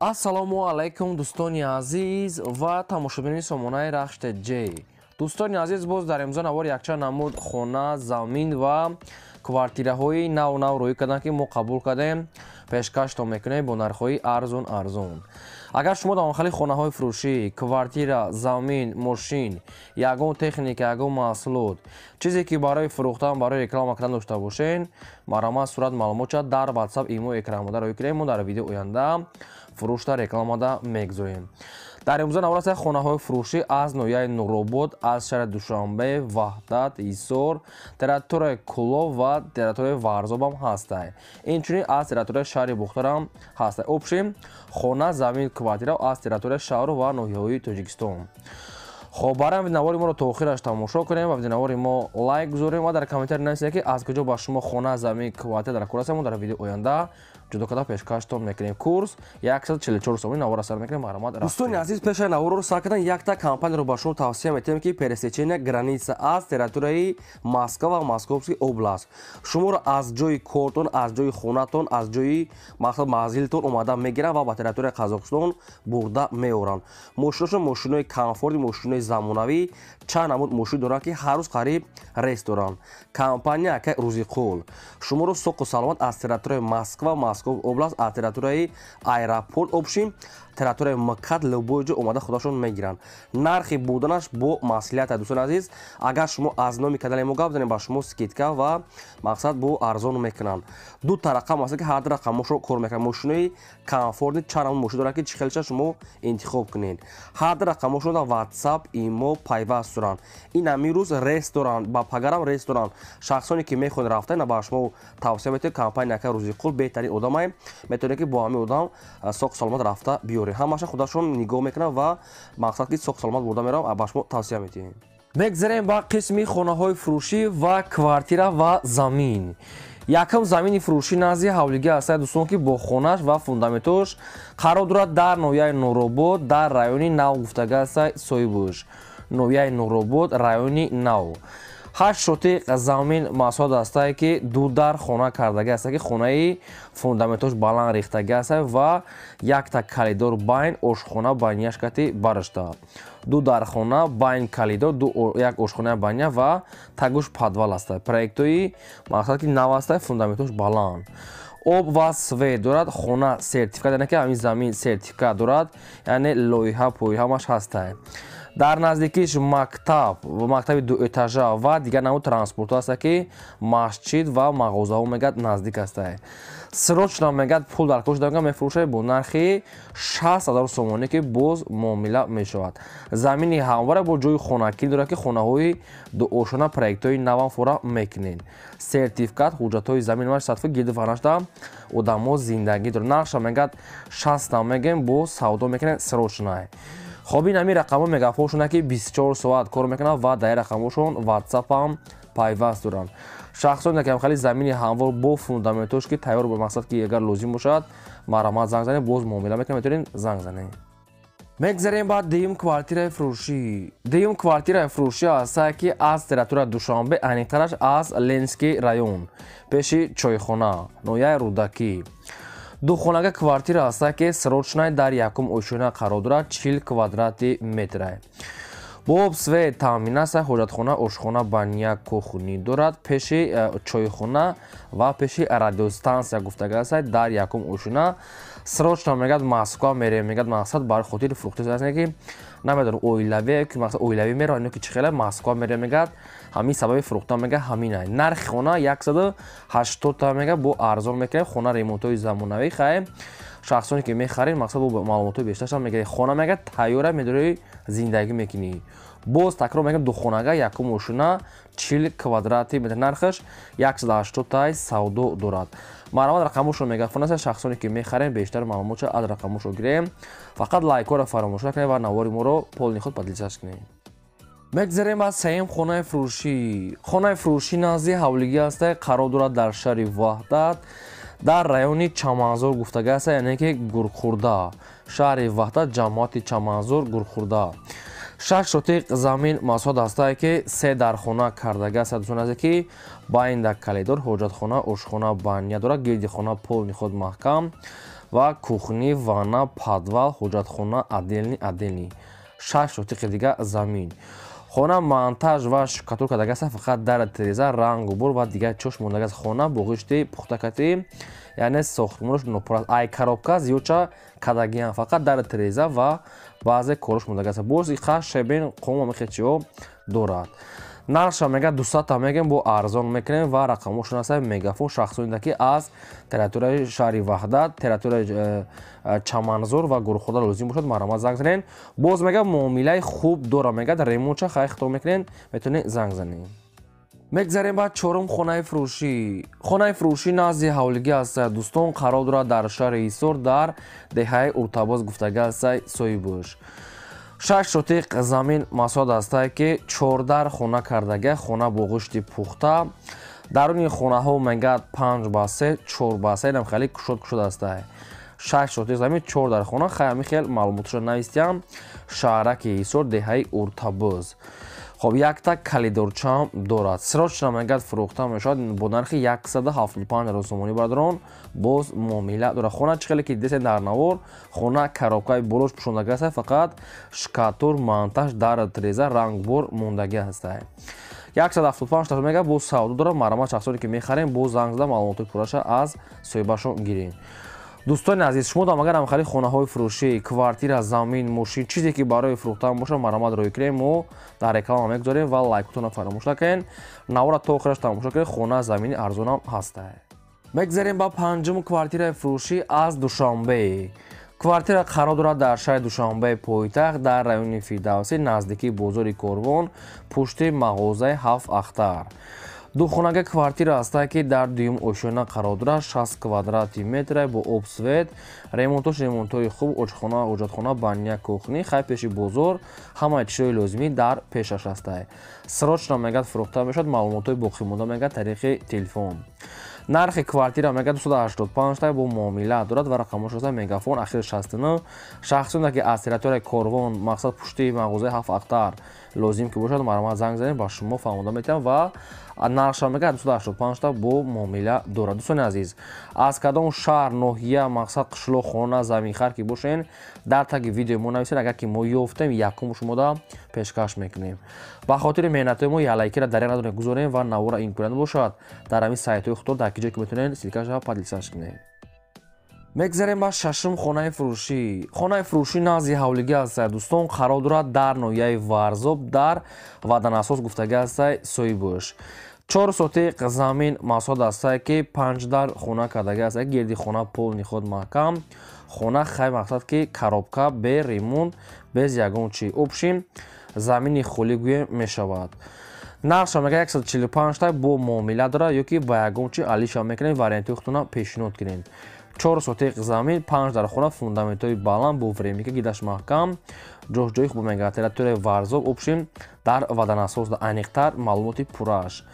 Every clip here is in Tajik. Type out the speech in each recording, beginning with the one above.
Ассалому алайкум, дӯстони азиз ва тамошобинони сомонаи Рахш Ҷ. Дӯстони азиз, боз дар имзо навор якчанд намуд хона, замин ва квартираҳои нав нав рӯй карданд, ки мо қабул кардем, пешкаштон мекунем бо нархҳои арзон арзон. Агар шумо дар онхали хонаҳои фурӯшӣ, квартира, замин, мошин, ягон техника, ягон маҳсулот, чизе ки барои фурӯхтан, барои реклама кардан дошта бошен, марҳамат, сурат, маълумотча дар WhatsApp, имо, экранмода рӯй кунем, мо дар видео оянда фурӯшта рекламада мегузорем. Дар имрӯза навраса хонаҳои фурӯшӣ аз ноҳияи Нуробод, аз шаҳри Душанбе, Ваҳдат, Ҳисор, территорияи Кӯлоб ва территорияи Варзобам ҳастай. Инчунин аз территорияи шаҳри Бухторам ҳастай. Общем, хона, замин, квартира аз территорияи шаҳру ва ноҳияҳои Тоҷикистон. Хоб, барои видеонавори моро то охираш тамошо кунем ва видеонавори мо лайк гузорем ва дар комментарий нависед, ки аз куҷо ба шумо хона, замин, квартира дар кор аст. Мо дар видео оянда ҷудо карда пешкаштон мекунем. Курс 144 сомонӣ. Навора сар мекунем, марҳамат. Дӯстони азиз, пешаи наворро сар кардан якта компанияро ба шумо тавсия метиҳем, ки пересечения граница аз территорияи Москва ва Московский область шуморо аз ҷои кортон, аз ҷои хонатон, аз ҷои мақсад манзилтон омада мегиранд ва ба территорияи Қазоқистон бурда меоранд. Мошиношон мошинои комфорти, мошинои замонавӣ, чанд намуд мошин доранд, ки ҳар рӯз қариб рейс доранд. Компания акай Рӯзиқул шуморо соқу саломат аз территорияи Москва, Москов область, аз территорияи аэропорт, общем, территорияи МКАД, любой ҷо омада худашон мегиранд. Нархи буданаш бо маслиҳат. Дӯстони азиз, агар шумо аз номи канали мо гап занед, ба шумо скидка ва мақсад бо арзон мекунанд. Ду та рақам аст, ки ҳар ду рақамошро кор мекунанд. Мошинои комфортни, чанд намуд мошин доранд, ки чӣ хелша шумо интихоб кунед. Ҳар ду рақамошон дар WhatsApp, имо пайваст доранд. Ин ҳамин рӯз рейс доранд, ба пагарам рейс доранд. Шахсоне ки мехоҳед рафта, ина ба шумо тавсия метиҳем компания ака Рӯзиқул, беҳтарин одамай, метавонед, ки бо ҳамин одам соқ саломат рафта биёред. Ҳамаша худашон нигоҳ мекунанд ва мақсад ки соқ саломат бурда меравам, ба шумо тавсия метиҳем. Мегзарем ба қисми хонаҳои фурӯшӣ ва квартира ва замин. Якум замини фурӯшӣ назди ҳавлига ҳастад, дӯстон, ки бо хонаш ва фундаментош қарор дорад дар ноҳияи Нуробод, дар райони Нав гуфтага ҳастад соҳибуш. Ноҳияи Нуробод, райони Нав, 8 сотиқ замин масоҳат ҳастае, ки ду дар хона кардага ҳастае, ки хонаи фундаментош баланд рехтага ҳастае ва якта коридор байн ошхона баняш кати барашта. Ду дархона, байн коридор, як ошхонаи баня ва тагуш подвал ҳастае. Проектҳои мақсад ки нав ҳастае, фундаментош баланд, об ва свет дорад. Хона сертификат, яъне ки ҳамин замин сертификат дорад, яъне лоиҳа пои ҳамаш ҳастае. Дар наздикиш мактаб, мактаби дуэтажа ва дигар намуд транспортҳо ҳаста, ки масҷид ва мағозаҳо мегӯяд наздик ҳастае. Срочно мегӯяд пул дар кор шуда, мефурӯшад бо нархи 60 000 сомонӣ, ки боз муомила мешавад. Замини ҳамвора бо ҷои хонакӣ дорад, ки хонаҳои дуошона, проектҳои навам фора мекунед. Сертификат, ҳуҷҷатҳои замин маш сатфи гирду фарашта одамо зиндагӣ дорад. Нархша мегӯяд 60 мегӯем, боз савдо мекунед, срочно. Хоб, ин ҳамин рақамҳо мегафоншона, ки 24 соат кор мекунанд ва дар рақамҳошон WhatsApp-ам пайваст доранд. Шахсоне ки хали замини ҳамвор бо фундаментош ки тайёр бо мақсад ки агар лозим бошад, марҳамат, занг занед, боз муомила мекунем, метавонед занг занед. Мегзарем ба дуюм квартираи фурӯшӣ. Дуюм квартираи фурӯшӣ ҳастае, ки аз территорияи Душанбе, аниқтараш аз Ленинский район, пеши чойхона, ноҳияи Рӯдакӣ, духонага квартира ҳаста, ки срочно дар якум ошёна қарор дорад, 40 квадрати метра, бо об, свет таъмин аст. Ҳоҷатхона, ошхона, баня, кухни дорад. Пеши чойхона ва пеши радиостансия гуфтага аст, дар якум ошёна. Срочно мегӯяд Москва мерем, мегӯяд мақсад барои хотири фурӯхта аст, ки намедонам оилавӣ, ки мақсад оилавӣ меравад ё ки чӣ хеле Москва мерем, мегӯяд ҳамин сабаби фурӯхта мегӯяд ҳамин. Нархи хона 180 та мегӯяд, бо арзон мекунем. Хона ремонтҳои замонавӣ. Хай, шахсоне ки мехаред, мақсад бо маълумотҳои бештарша мегиред. Хона мегӯяд тайёра, медорӣ, зиндагӣ мекунӣ. Боз такрор мегӯям, духонага, якум ошёна, 40 квадрати метр, нархаш 180 тай, савдо дорад. Марҳамат, рақамошро мегафон аст. Шахсоне ки мехарем, бештар маълумотша аз рақамошро гирем. Фақат лайкҳоро фаромӯш накунед ва навори моро полный худ поделиться кунед. Мегзарем аз сеюм хонаи фурӯшӣ. Хонаи фурӯшӣ назди ҳавлигӣ ҳаста, қарор дорад дар шаҳри Ваҳдат, дар райони Чаманзор гуфтага аста, яъне ки Гурхурда, шаҳри Ваҳдат, ҷамоати Чаманзор, Гурхурда. 6 сотиқ замин масоҳат ҳастае, ки се дархона кардага аст, дӯстон азе, ки байнда коридор, ҳоҷатхона, ошхона, баня дорад. Гирди хона полный худ маҳкам. ва кухни, ванна, подвал, ҳоҷатхона отдельный отдельный. 6 сотиқи дига замин. Хона монтаж ва штукатурка дагаста, фақат дар тиреза, рангу бур ва дигар чош мондагааст. Хона бо ғишти пухтакатӣ, яъне сохтмонаш нопур аст. Ай коробка зиёдча кадагиам, фақат дар тиреза ва баъзе корош мондагааст. Боз иқа шебен қом ҳамихел чиҳо дорад. Нархша мега 200 мегем, бо арзон мекунем ва рақамошон аст Мегафон. Шахсоне ки аз территорияи шаҳри Ваҳдат, территорияи Чаманзор ва Гурхода лозим бошад, марҳамат занг занед. Боз мега муомилаи хуб дора, мега ремонтша хай хито мекунед, метавонед занг занед. Мегзарем ба чорум хонаи фурӯшӣ. Хонаи фурӯшӣ назди ҳавлигӣ аст, дӯстон, қарор дорад дар шаҳри Ҳисор, дар деҳаи Уртабоз гуфтага аст соҳибаш. 6 сотиқ замин масоҳат астае ки 14 хона кардага, хона бо ғишти пухта. Даруни хонаҳо мегӯяд 5 ба 3, 4 ба 3, инам хеле кушод кушод астае. 6 сотиқ замин, 4 дар хона. Хай ҳамин хел маълумоташро навистиям. Шаҳраки Ҳисор, деҳаи Уртабоз. Хоб, якта калидорчаам дорад. Срочно мегӯяд фурӯхта мешавад бо нархи 175 ҳазор сомонӣ, бародарон, боз муомила дорад. Хона чӣ хеле ки дидесед дар навор, хона коробкаи болош пӯшондагӣ аст, фақат штукатур, монтаж, дар тиреза, рангбор мондагӣ ҳастае. 175 ҳазор мега, боз савдо дорад. Марҳамат, шахсоне ки мехарем, боз занг зада маълумотҳои пурраша аз соҳибашон гирем. Дӯстони азиз, шумо дам агар ҳамхели хонаҳои фурӯшӣ, квартира, замин, мошин, чизе ки барои фурӯхтан бошад, марҳамат рӯй кунем, мо дар реклама мегузорем ва лайкотонро фаромӯш накунед. Навора то охираш тамошо кунед, хона замини арзонам ҳастае. Мегзарем ба панҷум квартираи фурӯшӣ аз Душанбе. Квартира қарор дорад дар шаҳри Душанбе, пойтахт, дар райони Фирдавсӣ, наздикии бозори Корвон, пушти мағозаи Ҳафт Ахтар. Духонага квартира ҳастае ки дар дуюм ошёна қарор дорад, 60 квадрати метра, бо об, свет, ремонтош ремонтҳои хуб, ошхона, ҳоҷатхона, баня, кухни, хай пеши бозор, ҳамаи чизҳои лозимӣ дар пешаш ҳастае. Срочно мегӯяд фурӯхта мешавад, маълумотҳои боқимонда мегӯяд тариқи телефон. Нархи квартира мегӯяд 285 та, бо муомила дорад ва рақамош аст Мегафон, ахири 69. Шахсоне ки аз территорияи Корвон, мақсад пушти мағозаи Ҳафт Ахтар лозим ки бошад, марҳамат занг занед, ба шумо фаҳмонда метавам ва нархша мегӯяд 285 та, бо муомила дорад. Дӯстони азиз, аз кадом шаҳр, ноҳия, мақсад қишлоқ, хона, заминхар ки бошен, дар таги видеои мо нависед. Агар ки мо ёфтем, якум шумода пешкаш мекунем. Ба хотири меҳнатҳои мо як лайкира дар як надорем гузорем ва навора имконият бошад, дар ҳамин сайтҳои худтон, дар ки ҷое ки метавонед, ссылкаша поделиться кунед. Мегзарем ба шашум хонаи фурӯшӣ. Хонаи фурӯшӣ назди ҳавлигӣ ҳастае, дӯстон, қарор дорад дар ноҳияи Варзоб, дар Ваданасоз гуфтагӣ ҳастае соҳибаш. 4 сотиқ замин масоҳат ҳастае ки панҷ дар хона кардагӣ ҳастае, гирди хона полный худ маҳкам. Хона хай мақсад ки коробка, бе ремонт, без ягон чи, общем замини холӣ гӯем мешавад. Нархша мега 145 та, бо муомила дорад ё ки ба ягон чи алиша мекунем, вариантҳои худтона пешниҳод кунем. 4 сотиқ замин, панҷ дар хона, фундаментҳои баланд, бо временка, гидаш маҳкам, ҷош ҷои хуб мега, территорияи Варзоб, общем дар Ваданасоз, аниқтар маълумоти пуррааш.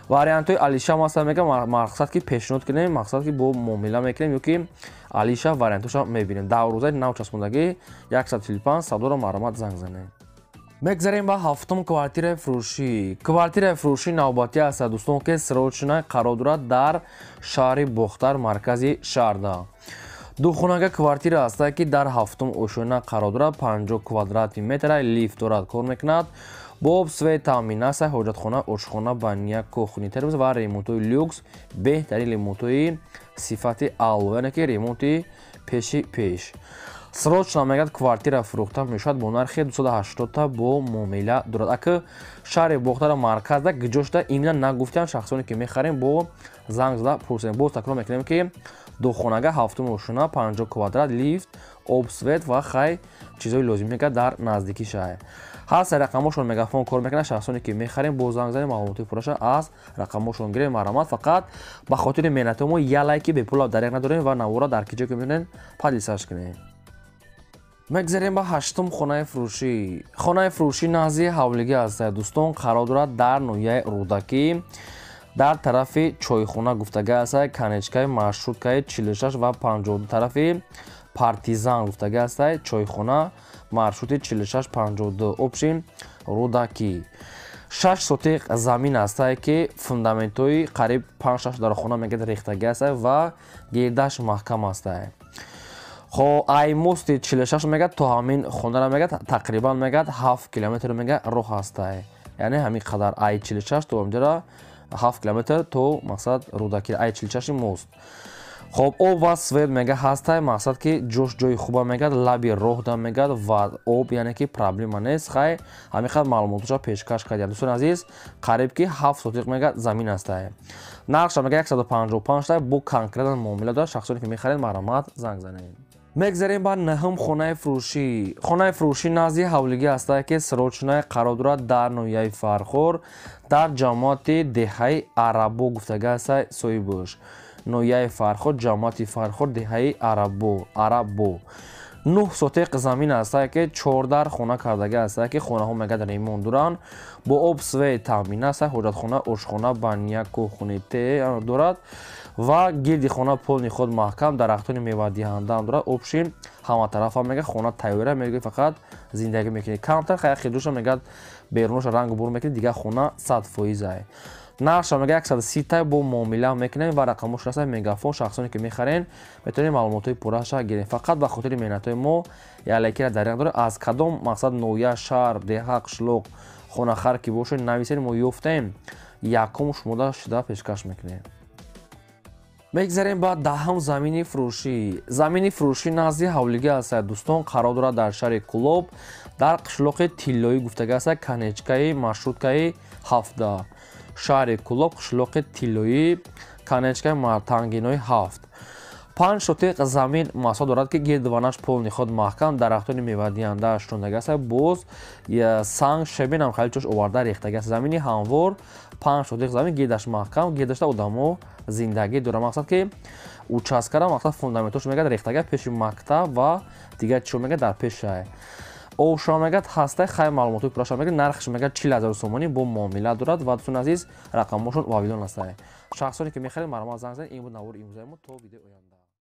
Вариантҳои алиша масалан мега, мақсад ки пешниҳод кунем, мақсад ки бо муомила мекунем ё ки алиша вариантҳоша мебинем. Даврӯзаи нав часпондагӣ 145 савдоро, марҳамат занг занед. Мегзарем ба ҳафтум квартираи фурӯшӣ. Квартираи фурӯшӣ навбатӣ аст, дӯстон, ки срочно қарор дорад дар шаҳри Бохтар, маркази шаҳрда. Духонага квартира аст ки дар ҳафтум ошёна қарор дорад, 50 квадрати метра, лифт дорад, кор мекунад, бо об, свет таъмин аст, ҳоҷатхона, ошхона, баня, кухни, термос ва ремонтҳои люкс, беҳтарин ремонтҳои сифати аъло, яъне ки ремонти пеши пеш. Срочно мегӯяд квартира фурӯхта мешавад бо нархи 280 та, бо муомила дорад. Ака, шаҳри Бохтара, марказда гиҷо шуда именно нагуфтиам. Шахсоне ки мехарем, бо занг зада пурсем. Боз такрор мекунем, ки духонага, ҳафтум ошёна, 50 квадрат, лифт, об, свет ва хай чизҳои лозим мегӯяд дар наздикии шаҳр ҳаст. Рақамошон Мегафон кор мекунад. Шахсоне ки мехарем, бо занг занем, маълумоти пурраша аз рақамошон гирем. Марҳамат, фақат ба хотири меҳнати мо як лайки бепула дареғ надорем ва навора дар ки ҷое ки метавонед, поделиться кунем. Мегзарем ба ҳаштум хонаи фурӯшӣ. Хонаи фурӯшӣ назди ҳавлигӣ аст, дӯстон, қарор дорад дар ноҳияи Рӯдакӣ, дар тарафи чойхона гуфтага аст, конечкаи маршруткаи 46 ва 52, тарафи Партизан гуфтага аст, чойхона, маршрути 46 52, общем Рӯдакӣ. 6 сотиқ замин астае ки фундаментҳои қариб панҷ шаш дар хона мегӯяд рехтагӣ аст ва гирдаш маҳкам астае. Хо ай мости 46 мегад то ҳамин хонара мегад тақрибан мегад 7 километр мегад роҳ ҳастай. Яъне ҳамин қадар ай 46 то инҷара 7 километр то мақсад Рӯдакӣ ай 46 мост. Хоб об ва свет мега ҳастай, мақсад ки ҷош ҷои хуба мегад, лаби роҳ да мегад ва об, яъне ки проблема нест. Хай ҳамин қадр маълумотҳоша пешкаш кардем. Дӯстони азиз, қариб ки 7 сотиқ мегад замин ҳастай. Нархша мега 155 тай, бо конкретно муомила дорад. Шахсоне ки мехаред, марҳамат, занг занед. Мегзарем ба наҳум хонаи фурӯшӣ. Хонаи фурӯшӣ назди ҳавлигӣ ҳастае, ки срочная қарор дорад дар ноҳияи Фархор, дар ҷамоати деҳаи Арабо гуфтага ҳастай соҳибаш. Ноҳияи Фархор, ҷамоати Фархор, деҳаи Арабо. 9 сотиқ замин ҳастае, ки 14 хона кардага ҳастае, ки хонаҳо мегад ремонт доранд, бо об свет таъмин аст, ҳоҷатхона, ошхона, баня, кухни те дорад ва гирди хона полный худ маҳкам, дарахтони мевадиҳандаам дорад. Общий ҳаматарафа мега хона тайёра, мега фақат зиндагӣ мекунӣ. Камтар хая хидуша мегад беруноша ранг бур мекунӣ, дигар хона 100% ай. Нархша мега 130 тай, бо муомила мекунем ва рақамош раста Мегафон. Шахсоне ки мехарен, метавонед маълумотҳои пурраша гирем. Фақат ба хотири меҳнатҳои мо ялекира дариқ доред, аз кадом мақсад ноҳия, шаҳр, деҳа, қишлоқ хонахар ки бошед, нависед, мо ёфтаем, якум шумода шуда пешкаш мекунем. Мегзарем ба даҳум замини фурӯшӣ. Замини фурӯшӣ назди ҳавлигӣ ҳастад, дӯстон, қарор дорад дар шаҳри Кӯлоб, дар қишлоқи Тиллоӣ гуфтага ҳастад, конечкаи маршруткаи 17. Шаҳри Кӯлоб, қишлоқи Тиллоӣ, конечкаи тангинои 7. 5 сотиқ замин масоҳа дорад, ки гирдванаш полный худ маҳкам, дарахтони мевадиҳандааш шондага аст, боз санг шебенам хеле ҷош оварда рехтага аст. Замини ҳамвор, 5 сотиқ замин, гирдаш маҳкам, гирдашта одамо зиндагӣ дорад. Мақсад ки участкара мақсад фундаментош мегад рехтага пеши мактаб ва дигар чио мегад дар пешай. Обшо мегад ҳастай. Хай маълумотҳои пурраша мегад, нархш мегад 40 000 сомонӣ, бо муомила дорад ва дӯстони азиз, рақамҳошон вавилон ҳастай. Шахсоне ки мехаред, марҳамат, занг занед. Ин буд навори имрӯзаи мо. То видеои оянда.